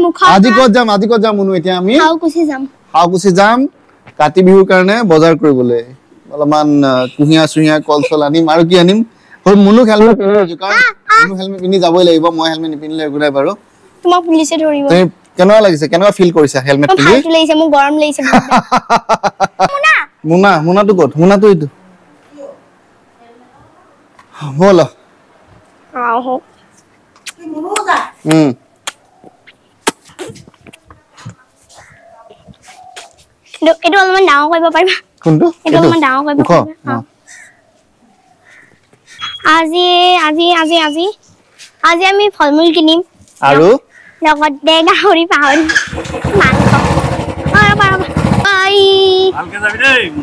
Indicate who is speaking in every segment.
Speaker 1: মুখৰ
Speaker 2: আজি ক'ত যাম, আজি ক'ত যাম মুনু? এতিয়া আমি
Speaker 1: সাউকুচি যাম।
Speaker 2: সাউকুচি যাম কাতি বিহুৰ কাৰণে বজাৰ কৰিবলৈ। অলপমান কুঁহিয়াৰ চুহিয়াৰ কল চল আনিম। আৰু কি আনিম? মুনুক হেলমেট পিন্ধি লৈছো, কাৰণ মুনু হেলমেট পিন্ধি যাবই লাগিব। মই হেলমেট নিপিন্ধিলে একো নাই বাৰু।
Speaker 1: তোমাক পুলিচে ধৰিব।
Speaker 2: তুমি কেনেকুৱা লাগিছে, কেনেকুৱা ফিল কৰিছা হেলমেট পিন্ধি?
Speaker 1: ভাল লাগিছে, মোক গৰম লাগিছে। মুনা,
Speaker 2: মুনা, মুনাটো ক'ত? মুনাটো এইটো ব'ল।
Speaker 1: আহো। এইটো অলপমান ডাঙৰ কৰিব পাৰিবা?
Speaker 2: কোনটো?
Speaker 1: এইটো অলপমান ডাঙৰ কৰিব পাৰিবা? আজি আজি আজি আজি আজি আমি ফল মূল কিনিম
Speaker 2: আৰু
Speaker 1: লগতে গাহৰি পাহৰি মাংস।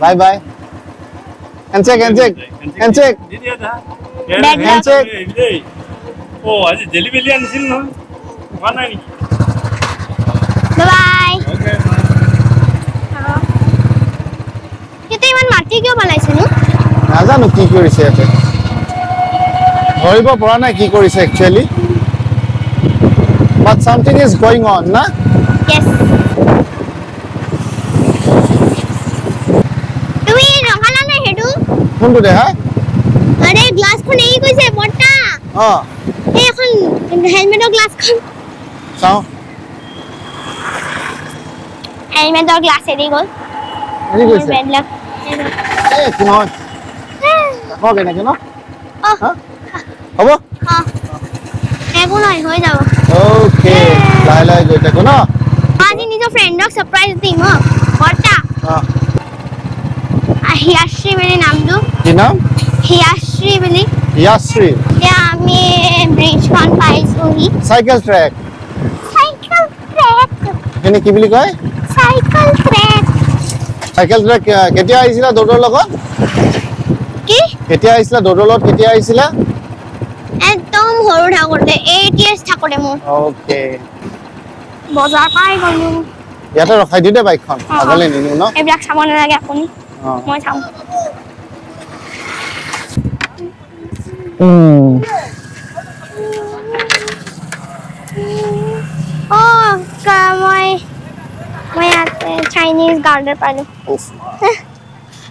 Speaker 2: Bye bye. Handshake, handshake, handshake, handshake.
Speaker 3: অ আজি জেলি বেলি আনিছিল নহয়, হোৱা নাই নেকি?
Speaker 1: বাই। ইয়াতে ইমান মাটি কিয় পেলাইছেনো?
Speaker 2: নাজানো কি কৰিছে ইয়াতে, ধৰিব পৰা নাই কি কৰিছে actually, but something is going on না?
Speaker 1: য়েছ। তুমি ৰখালা নাই সেইটো?
Speaker 2: কোনটো দেহা?
Speaker 1: আৰে গ্লাছখন এৰি গৈছে বৰ্তা।
Speaker 2: অ
Speaker 1: এই এখন হেলমেটৰ গ্লাছখন
Speaker 2: চাওঁ।
Speaker 1: হেলমেটৰ গ্লাছ এৰি গ'ল।
Speaker 2: এৰি গৈছে?
Speaker 1: Bed luck.
Speaker 2: এই একো নহয়, ৰাখক এনেকে ন? হ'ব,
Speaker 1: একো নহয়, হৈ যাব।
Speaker 2: অ'কে, লাহে লাহে গৈ থাকো ন।
Speaker 1: আজি নিজৰ ফ্ৰেণ্ডক ছাৰপ্ৰাইজ দিম। অ বৰ্তা, হিয়াশ্ৰী বুলি নামটো।
Speaker 2: কি নাম?
Speaker 1: হিয়াশ্ৰী বুলি।
Speaker 2: হিয়াশ্ৰী।
Speaker 1: এতিয়া আমি ব্ৰিজখন পাইছোহি।
Speaker 2: Cycle track.
Speaker 1: Cycle track
Speaker 2: এইখিনি কি বুলি কয়?
Speaker 1: Cycle track.
Speaker 2: Cycle track. কেতিয়া আহিছিলা দৌৰৰ লগত?
Speaker 1: কি?
Speaker 2: কেতিয়া আহিছিলা দৌৰৰ লগত? কেতিয়া আহিছিলা?
Speaker 1: একদম সৰু থাকোঁতে, 8 years থাকোঁতে মোৰ।
Speaker 2: অ'কে।
Speaker 1: বজাৰ পাই গ'লো।
Speaker 2: ইয়াতে ৰখাই দিওঁ দে বাইকখন, আগলৈ নিনিও ন?
Speaker 1: এইবিলাক চাব নালাগে আপুনি, মই চাম। মই মই ইয়াতে চাইনিজ গাৰ্ডাৰ পালো।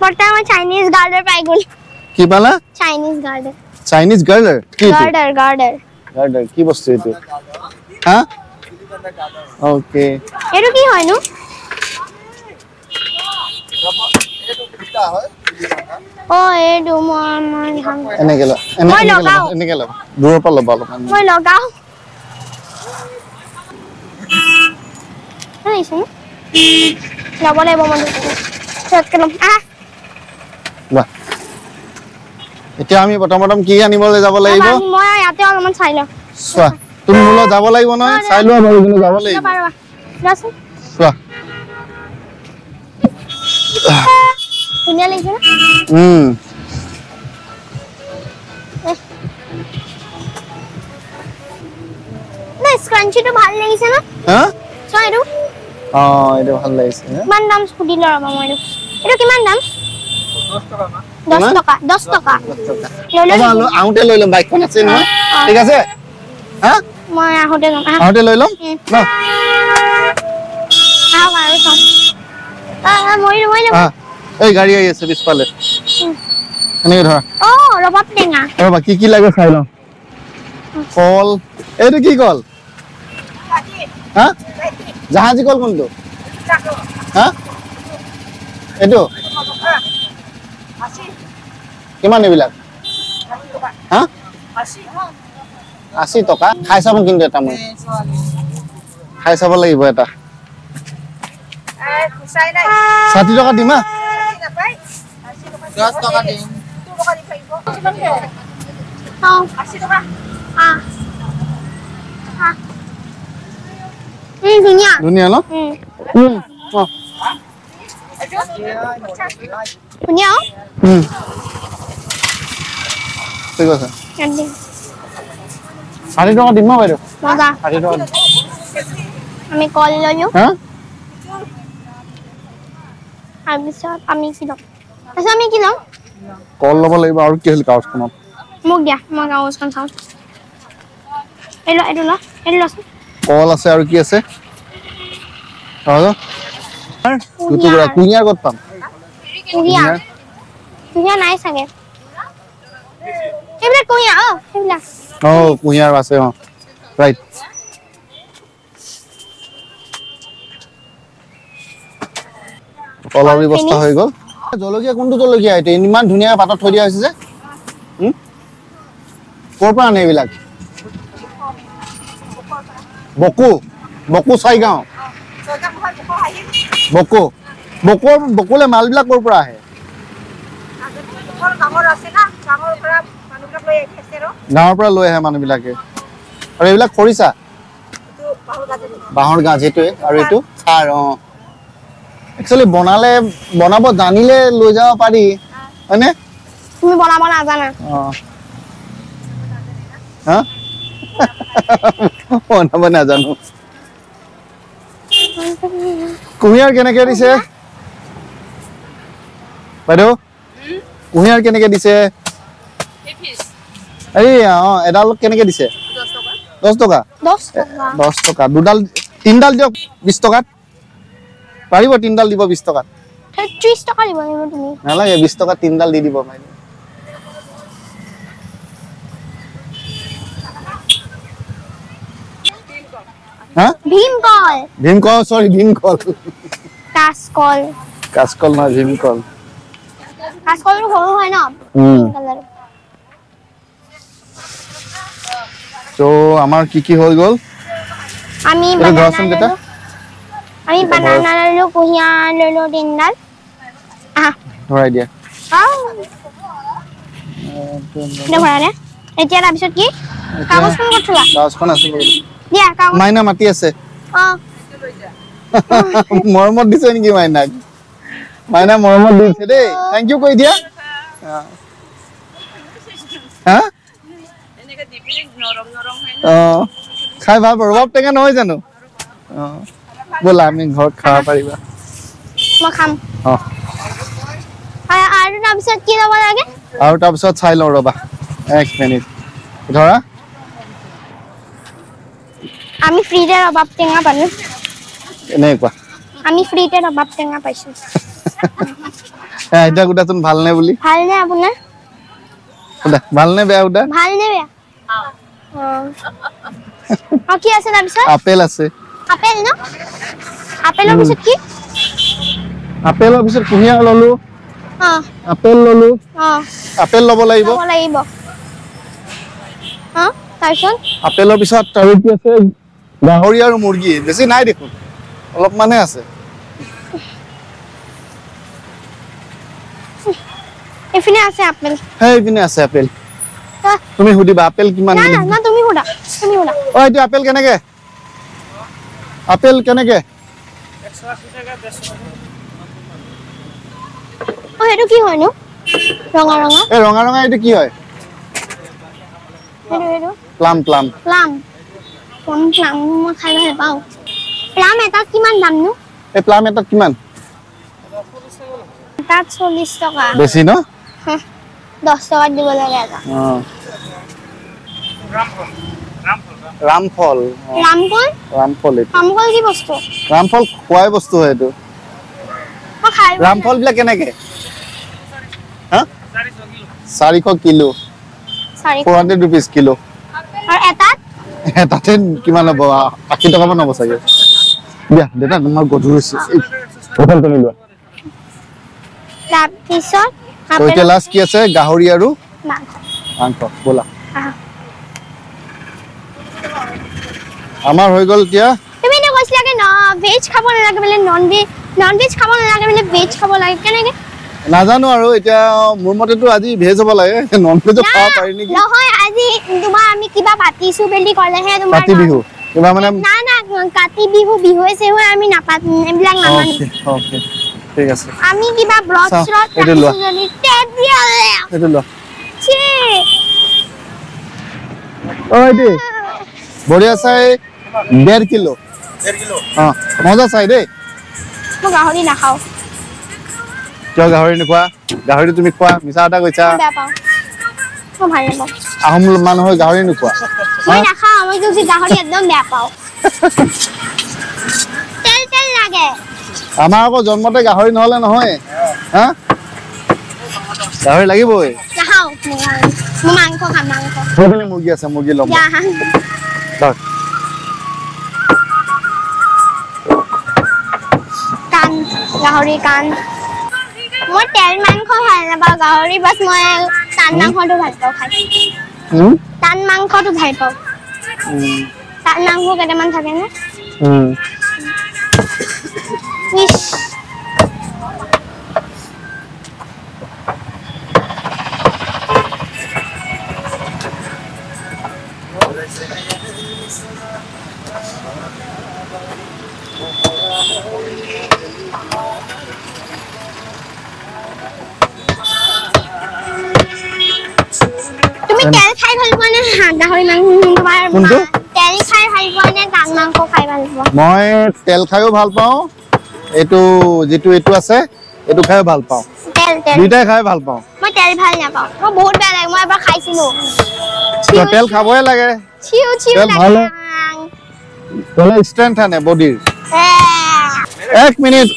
Speaker 1: বৰ্তা, মই চাইনিজ গাৰ্ডাৰ পাই গ'লো।
Speaker 2: কি পালা?
Speaker 1: চাইনিজ গাৰ্ডাৰ।
Speaker 2: চাইনিজ গাৰ্ডাৰ? কি?
Speaker 1: গাৰ্ডাৰ, গাৰ্ডাৰ।
Speaker 2: গাৰ্ডাৰ কি বস্তু এইটো? হা? অ'কে।
Speaker 1: এইটো কি হয়নো? অ এইটো মই
Speaker 2: এনেকে ল,
Speaker 1: মই লগাওঁ।
Speaker 2: এনেকে ল, দূৰৰ পৰা ল'বা অলপমান।
Speaker 1: মই লগাওঁ। ল'ব লাগিব মই।
Speaker 2: এতিয়া আমি প্ৰথম প্ৰথম কি আনিবলৈ যাব লাগিব?
Speaker 1: মই ইয়াতে অলপমান চাই লওঁ।
Speaker 2: চোৱা, তুমি মোৰ লগত যাব লাগিব নহয়? চাই লোৱা বাৰু, কিন্তু যাব লাগিব। চোৱা,
Speaker 1: ধুনীয়া লাগিছে ন? স্ক্ৰাঞ্চিটো ভাল লাগিছে ন? চোৱা এইটো।
Speaker 2: অ এইটো ভাল লাগিছে।
Speaker 1: কিমান দাম সুধি লওঁ ৰ'বা মই। এইটো কিমান দাম? 10 টকা। 10 টকা।
Speaker 2: আহোঁতে লৈ ল'ম, বাইকখন আছে নহয়। ঠিক আছে, হা?
Speaker 1: মই আহোঁতে ল'ম।
Speaker 2: আহোঁতে লৈ ল'ম ন? এই গাড়ী আহি আছে পিছফালে, এনেকে ধৰা।
Speaker 1: অ ৰবাব টেঙা।
Speaker 2: ৰবা, কি কি লাগে চাই লওঁ। কল, এইটো কি কল? হা? জাহাজী কল কোনটো? হা? এইটো কিমান এইবিলাক? হা? 80 টকা। খাই চাব কিন্তু এটা, মই খাই চাব লাগিব এটা। 60 টকা দিম। হা?
Speaker 4: 10 টকা দিম।
Speaker 1: ধুনীয়া
Speaker 2: ধুনীয়া ন?
Speaker 1: ধুনীয়া।
Speaker 2: ঠিক আছে, 60 টকা দিম বাইদেউ। 60 টকা।
Speaker 1: আমি কল ললো। তাৰপিছত আমি কি ল'ম? তাৰপিছত আমি কি ল'ম?
Speaker 2: কল ল'ব লাগিব। আৰু কি আছিল কাগজখনত?
Speaker 1: মোক দিয়া, মই কাগজখন চাওঁ। এই ল, এইটো ল, এইটো লচোন।
Speaker 2: কল আছে আৰু কি আছে? কুঁহিয়াৰ ক'ত পাম?
Speaker 1: কুঁহিয়াৰ কুঁহিয়াৰ নাই চাগে। সেইবিলাক কুঁহিয়াৰ, অ সেইবিলাক।
Speaker 2: অ কুঁহিয়াৰ আছে, অ ৰাইট। কলৰ ব্যৱস্থা হৈ গ'ল। জলকীয়া কোনটো জলকীয়া এইটো? ইমান ধুনীয়া পাতত থৈ দিয়া হৈছে যে। ক'ৰ পৰা আনে এইবিলাক? বকো, বকো ছয়গাঁও। বকো, বকো, বকোলে মালবিলাক ক'ৰ পৰা আহে? গাঁৱৰ পৰা লৈ আহে মানুহবিলাকে। আৰু এইবিলাক খৰিচা, বাঁহৰ গাজ সেইটোৱে। আৰু এইটো খাৰ। অ একচুৱেলি বনালে, বনাব জানিলে লৈ যাব পাৰি, হয়নে?
Speaker 1: তুমি বনাব নাজানা?
Speaker 2: অ হা, বনাব নাজানো। কুঁহিয়াৰ কেনেকে দিছে বাইদেউ? কুঁহিয়াৰ কেনেকে দিছে? এই অ এডাল কেনেকে দিছে? 10 টকা। 10 টকা। দুডাল তিনডাল দিয়ক 20 টকাত। পাৰিব? তিনডাল দিব 20 টকাত?
Speaker 1: 30 টকা দিব লাগিব তুমি।
Speaker 2: নালাগে, 20 টকা তিনডাল দি দিব বাইদেউ। হা?
Speaker 1: ভীমকল।
Speaker 2: ভীমকল, সৰি ভীমকল।
Speaker 1: কাঁচকল।
Speaker 2: কাঁচকল নহয়, ভীমকল।
Speaker 1: কাঁচকলটো সৰু হয় ন?
Speaker 2: তো আমাৰ কি কি হৈ গ'ল?
Speaker 1: আমি বানানা, আমি বানানা ললো, কুঁহিয়াৰ ললো তিনডাল।
Speaker 2: ধৰাই দিয়া।
Speaker 1: ভৰালে। এতিয়া তাৰপিছত কি? কাগজখন ক'ত থলা?
Speaker 2: কাগজখন আছে।
Speaker 1: দিয়া কাগজ।
Speaker 2: মাইনা মাতি আছে। মৰমত দিছে নেকি মাইনাক? মাইনা মৰমত দিছে দেই। Thank U কৈ দিয়া। হা, অ খাই ভাল পাব। ৰবাব টেঙা নহয় জানো? অ ব'লা, আমি ঘৰত খাব পাৰিবা।
Speaker 1: মই খাম।
Speaker 2: অ
Speaker 1: আৰু তাৰপিছত কি ল'ব লাগে?
Speaker 2: আৰু তাৰপিছত চাই লওঁ ৰ'বা এক মিনিট। ধৰা
Speaker 1: আমি ফ্ৰীতে ৰবাব টেঙা পালো।
Speaker 2: এনেকুৱা
Speaker 1: আমি ফ্ৰীতে ৰবাব টেঙা পাইছো।
Speaker 2: এতিয়া সোধাচোন ভালনে বুলি।
Speaker 1: ভালনে আপোনাৰ?
Speaker 2: সোধা ভালনে বেয়া? সোধা
Speaker 1: ভালনে বেয়া? অ কি আছে তাৰপিছত?
Speaker 2: আপেল আছে।
Speaker 1: আপেল ন? আপেলৰ পিছত কি?
Speaker 2: আপেলৰ পিছত কুঁহিয়াৰ ললো।
Speaker 1: অ
Speaker 2: আপেল ললো।
Speaker 1: অ
Speaker 2: আপেল ল'ব লাগিব।
Speaker 1: ল'ব লাগিব। অ তাৰপিছত?
Speaker 2: আপেলৰ পিছত আৰু কি আছে? গাহৰি আৰু মুৰ্গী। বেছি নাই দেখোন, অলপমানহে আছে।
Speaker 1: এইপিনে আছে আপেল।
Speaker 2: সেইপিনে আছে আপেল। তুমি সুধিবা আপেল কিমান?
Speaker 1: না না, তুমি সুধা, তুমি সুধা।
Speaker 2: অ এইটো আপেল কেনেকে? আপেল কেনেকে?
Speaker 3: 180 টাকা 150 টকা।
Speaker 1: অ সেইটো কি হয় নো? ৰঙা ৰঙা।
Speaker 2: এই ৰঙা ৰঙা এইটো কি হয়?
Speaker 1: সেইটো সেইটো
Speaker 2: plum. Plum
Speaker 1: plum plum plum মই খাই ভাল পাওঁ। প্লাম এটা কিমান দাম নো?
Speaker 2: এই প্লাম এটা কিমান?
Speaker 1: তাত 40 টকা।
Speaker 2: বেছি ন?
Speaker 1: 10 টকাত দিব লাগে এটা।
Speaker 2: অ ৰামফল।
Speaker 1: ৰামফল?
Speaker 2: ৰামফল এইটো।
Speaker 1: ৰামফল কি বস্তু?
Speaker 2: ৰামফল খোৱাই বস্তু হয় এইটো। ৰামফল বিলাক কেনেকে? হা, 400 কিলো। 400 rupees kilo.
Speaker 1: আৰু এটাত?
Speaker 2: এটাতে কিমান হ'ব? 80 টকা মান হ'ব চাগে। দিয়া দেউতা, তোমাৰ গধুৰ হৈছে। তুমি লোৱা।
Speaker 1: তাৰপিছত
Speaker 2: এতিয়া লাষ্ট কি আছে? গাহৰি আৰু
Speaker 1: মাংস।
Speaker 2: মাংস ব'লা। আমাৰ হৈ গ'ল এতিয়া।
Speaker 1: তুমি এতিয়া কৈছিলা কি ভেজ খাব নালাগে বোলে, নন ভেজ খাব নালাগে বোলে, ভেজ খাব লাগে কেনেকে?
Speaker 2: নাজানো আৰু এতিয়া মোৰ মতেতো আজি ভেজ হ'ব লাগে, নন ভেজো খাব পাৰি নেকি?
Speaker 1: নহয়, আজি তোমাৰ আমি কিবা পাতিছো বুলি ক'লেহে তোমাৰ
Speaker 2: কাতি বিহু কিবা মানে?
Speaker 1: না না, কাতি বিহু বিহুৱে চেহুৱে আমি নাপাতো, এইবিলাক নামানো।
Speaker 2: অ'কে ঠিক আছে।
Speaker 1: আমি কিবা ব্ৰত শ্ৰত ৰাখিছো যদি
Speaker 2: এইটো লোৱা। অ এইটো বঢ়িয়া চাই 1.5 কিলো।
Speaker 3: 1.5 কিলো?
Speaker 2: অ মজা চাই দেই।
Speaker 1: মই গাহৰি নাখাওঁ।
Speaker 2: কিয় গাহৰি নোখোৱা? গাহৰি তুমি খোৱা, মিছা কথা কৈছা।
Speaker 1: বেয়া পাওঁ, মই ভাল নাপাওঁ।
Speaker 2: আহোম মানুহৰ গাহৰি নোখোৱা?
Speaker 1: মই নাখাওঁ, মই গাহৰি একদম বেয়া পাওঁ। তেল তেল লাগে।
Speaker 2: আমাৰ আকৌ জন্মতে গাহৰি নহ'লে নহয়। হা, গাহৰি লাগিবই।
Speaker 1: নাখাওঁ মই, মাংস খাম, মাংস।
Speaker 2: সেইপিনে মুৰ্গী আছে, মুৰ্গী ল'ম।
Speaker 1: কাণ, গাহৰি কাণ। মই তেল মাংস ভাল নাপাওঁ, গাহৰি বাছ। মই টান মাংসটো ভাল পাওঁ খাই। টান মাংসটো ভাল পাওঁ। টান মাংস কেইটামান থাকে ন। তুমি তেল খাই ভাল পোৱা নে গাহৰি মাংস? তোমাৰ তেল খাই ভাল পোৱা নে টান মাংস খাই ভাল পোৱা?
Speaker 2: মই তেল খাইও ভাল পাওঁ, এইটো যিটো এইটো আছে এইটো খাইও ভাল পাওঁ, দুইটাই খাই ভাল পাওঁ।
Speaker 1: মই তেল ভাল নাপাওঁ, মই বহুত বেয়া লাগে। মই এবাৰ খাইছিলো।
Speaker 2: তেল খাবই লাগে, তেলে ষ্ট্ৰেংথ আনে বডিৰ। এক মিনিট,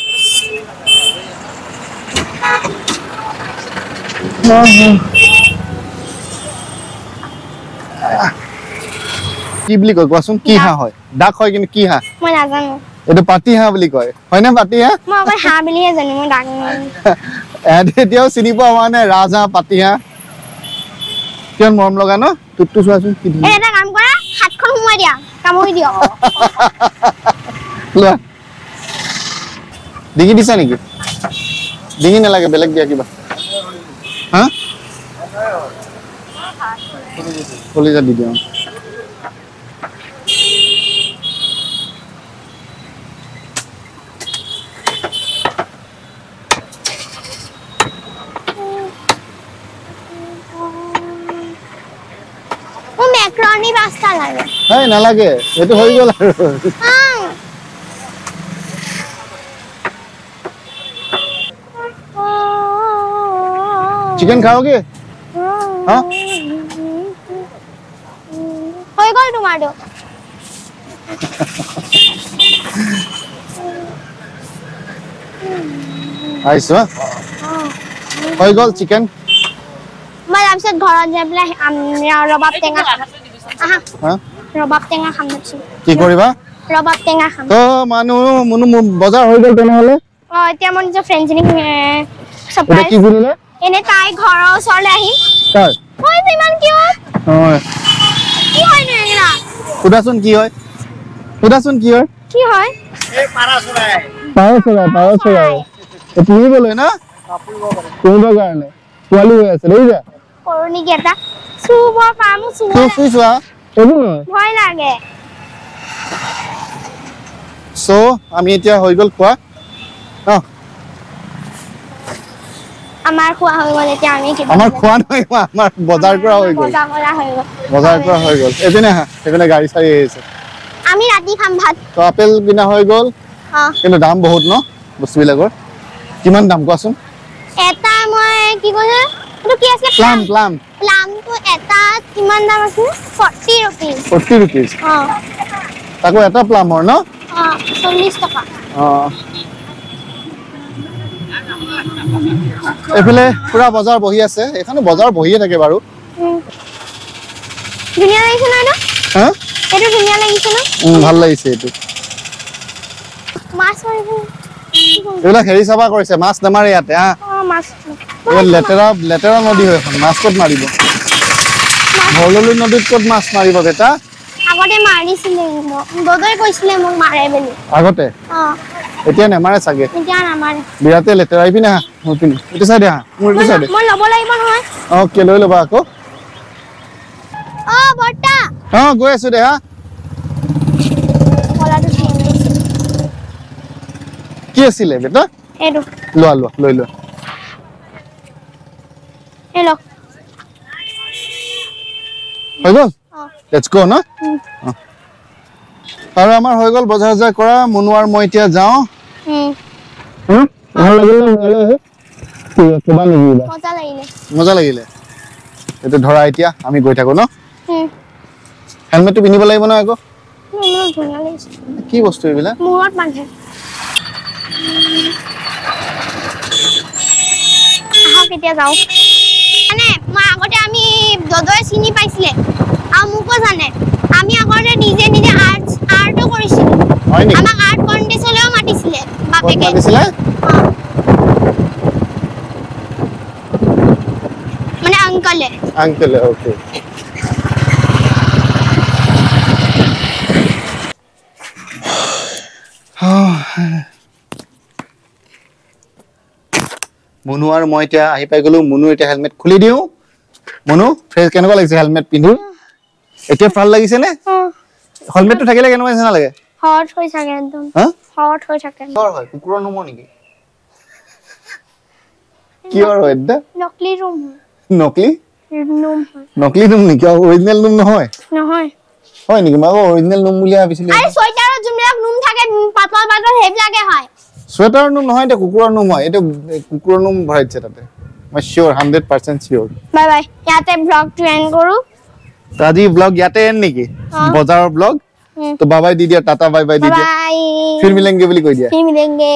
Speaker 2: কি বুলি কয় কোৱাচোন? কি হাঁহ হয়? ডাক হয় কিন্তু কি হাঁহ
Speaker 1: মই নাজানো।
Speaker 2: এইটো পাতি হাঁহ বুলি কয়, হয়নে? পাতি হাঁহ
Speaker 1: মই অকল হাঁহ বুলিহে জানো, মই ডাক
Speaker 2: এতিয়াও চিনি পোৱা হোৱা নাই। ৰাজহাঁহ, পাতি হাঁহ কিমান মৰম লগা ন? টোপটো চোৱাচোন কি ধুনীয়া।
Speaker 1: এটা কাম কৰা, হাতখন সোমোৱাই দিয়া, কামুৰি দিয়ক।
Speaker 2: লোৱা, ডিঙি দিছা নেকি? ডিঙি নালাগে, বেলেগ দিয়া কিবা। হা, কলিজা দি দিয়া। নালাগে, এইটো হৈ গ'ল আৰু। চিকেন খাওগে? হা,
Speaker 1: হৈ গ'ল তোমাৰটো।
Speaker 2: আহিছো, হৈ গ'ল চিকেন।
Speaker 1: মই তাৰপিছত ঘৰত যাই পেলাই ৰবাব টেঙা খাম। ৰবাব টেঙা খাম।
Speaker 2: কি কৰিবা?
Speaker 1: ৰবাব টেঙা খাম।
Speaker 2: তো মানুহ মুনু বজাৰ হৈ গ'ল তেনেহ'লে।
Speaker 1: অ, এতিয়া মই নিজৰ ফ্ৰেণ্ডজনীক ছাৰপ্ৰাইজ
Speaker 2: কি বুলিলে?
Speaker 1: এনে তাই ঘৰৰ ওচৰলৈ আহিম।
Speaker 2: কাৰ?
Speaker 1: হয়, ইমান কিউট।
Speaker 2: হয়,
Speaker 1: কি হয় নো এগলা?
Speaker 2: সুধাচোন কি হয়, সুধাচোন কি হয়?
Speaker 1: কি হয়?
Speaker 3: এই পাৰা চৰাই।
Speaker 2: পাৰ চৰাই, পাৰ চৰাই। পুহিবলৈ না? পুহিবৰ কাৰণে পোৱালি হৈ আছে, দেখিছা?
Speaker 1: কৰো নেকি এটা? চুব পাম, চুব।
Speaker 2: চুই চোৱা, একো নহয়,
Speaker 1: ভয় লাগে।
Speaker 2: চ' আমি এতিয়া হৈ গ'ল খোৱা।
Speaker 1: আমাৰ খোৱা হৈ গ'ল, এতিয়া আমি
Speaker 2: আমাৰ খোৱা নহয়, আমাৰ বজাৰ কৰা হৈ গ'ল। বজাৰ কৰা হৈ গ'ল। এইপিনে আহা, এইপিনে গাড়ী চাড়ী আহিছে।
Speaker 1: আমি ৰাতি খাম ভাত।
Speaker 2: তো আপেল কিনা হৈ গ'ল, কিন্তু দাম বহুত ন বস্তুবিলাকৰ। কিমান দাম কোৱাচোন?
Speaker 1: এটা মই কি কৈছে, এইটো কি আছিলে?
Speaker 2: Plum, plum.
Speaker 1: প্লামটো এটা কিমান দাম আছিলে? 40 ৰুপিজ।
Speaker 2: 40 ৰুপিজ?
Speaker 1: অ,
Speaker 2: তাকো এটা প্লামৰ ন?
Speaker 1: অ, 40 টকা।
Speaker 2: অ, এইফালে পুৰা বজাৰ বহি আছে। এইখনো বজাৰ বহিয়ে থাকে বাৰু।
Speaker 1: ধুনীয়া লাগিছে ন এইটো?
Speaker 2: হা,
Speaker 1: এইটো ধুনীয়া লাগিছে ন?
Speaker 2: ভাল লাগিছে এইটো।
Speaker 1: মাছ মাৰিব
Speaker 2: এইবিলাক হেৰি চাফা কৰিছে, মাছ নামাৰে ইয়াতে। হা, লেতেৰা লেতেৰা নদী হয় এখন, মাছ ক'ত মাৰিব? ভৰলু নদীত ক'ত মাছ মাৰিব বেটা?
Speaker 1: আগতে মাৰিছিলে, দদই কৈছিলে মোক মাৰে বুলি
Speaker 2: আগতে। এতিয়া নেমাৰে চাগে,
Speaker 1: এতিয়া নামাৰে।
Speaker 2: বিৰাটে লেতেৰা। এইপিনে আহা, মোৰ পিনে, এইটো চাইডে আহা, মোৰ এইটো চাইডে।
Speaker 1: মই ল'ব লাগিব নহয়।
Speaker 2: অ, লৈ ল'বা আকৌ।
Speaker 1: অ বৰ্তা।
Speaker 2: অ, গৈ আছো দে। হা, কি আছিলে বেটা?
Speaker 1: এইটো
Speaker 2: লোৱা, লোৱা, লৈ লোৱা।
Speaker 1: এই লওক।
Speaker 2: হৈ গ'ল? Let's গ' ন? আৰু আমাৰ হৈ গ'ল বজাৰ চজাৰ কৰা। মুনু আৰু মই এতিয়া যাওঁ। ভাল লাগিল নে? ক'বা নেকি?
Speaker 1: মজা লাগিলে।
Speaker 2: মজা লাগিলে। এইটো ধৰা, এতিয়া আমি গৈ থাকো ন? হেলমেটটো পিন্ধিব লাগিব ন আকৌ?
Speaker 1: ধুনীয়া লাগিছে।
Speaker 2: কি বস্তু এইবিলাক?
Speaker 1: মূৰত বান্ধে। আহক এতিয়া যাওঁ। মানে মই আগতে আমি দদই চিনি পাইছিলে আৰু মোকো জানে। আমি আগতে নিজে নিজে আৰ্টো কৰিছিলো। আমাক আৰ্ট কণ্টেষ্টলৈও মাতিছিলে বাপেকে। মানে আংকলে।
Speaker 2: আংকলে, অ'কে। মুনু আৰু মই এতিয়া আহি পাই গলো। মুনু এতিয়া হেলমেট খুলি দিওঁ। মুনু ফ্ৰেছ কেনেকুৱা লাগিছে হেলমেট পিন্ধি? এতিয়া ভাল লাগিছে নে? হেলমেটটো থাকিলে কেনেকুৱা নিচিনা লাগে?
Speaker 1: হট হৈ থাকে একদম। হট হৈ থাকে।
Speaker 2: হয়, কুকুৰৰ নোমৰ নেকি? কিহৰ হয় দাদা?
Speaker 1: নকলি ৰুম।
Speaker 2: নকলি
Speaker 1: নোম হয়।
Speaker 2: নকলি নোম নেকি? অৰিজিনেল নোম নহয়?
Speaker 1: নহয়।
Speaker 2: হয় নেকি? মই অৰিজিনেল নোম বুলি ভাবিছিলো।
Speaker 1: আৰে চুৱেটাৰত যোনবিলাক নোম থাকে পাতল পাতল সেইবিলাকে হয়।
Speaker 2: চুৱেটাৰৰ নোম নহয়, এইটো কুকুৰৰ নোম হয়। এইটো কুকুৰৰ নোম ভৰাই দিছে তাতে। মই চিয়'ৰ, 100% চিয়'ৰ।
Speaker 1: বাই বাই, ইয়াতে ব্লগটো এণ্ড কৰোঁ।
Speaker 2: আজি ব্লগ ইয়াতে এণ্ড নেকি? বজাৰৰ ব্লগ তো বাবাই দি দিয়া, টাটা বাই বাই দি দিয়া, ফিৰ মিলেংগে বুলি কৈ দিয়া।
Speaker 1: ফিৰ মিলেংগে।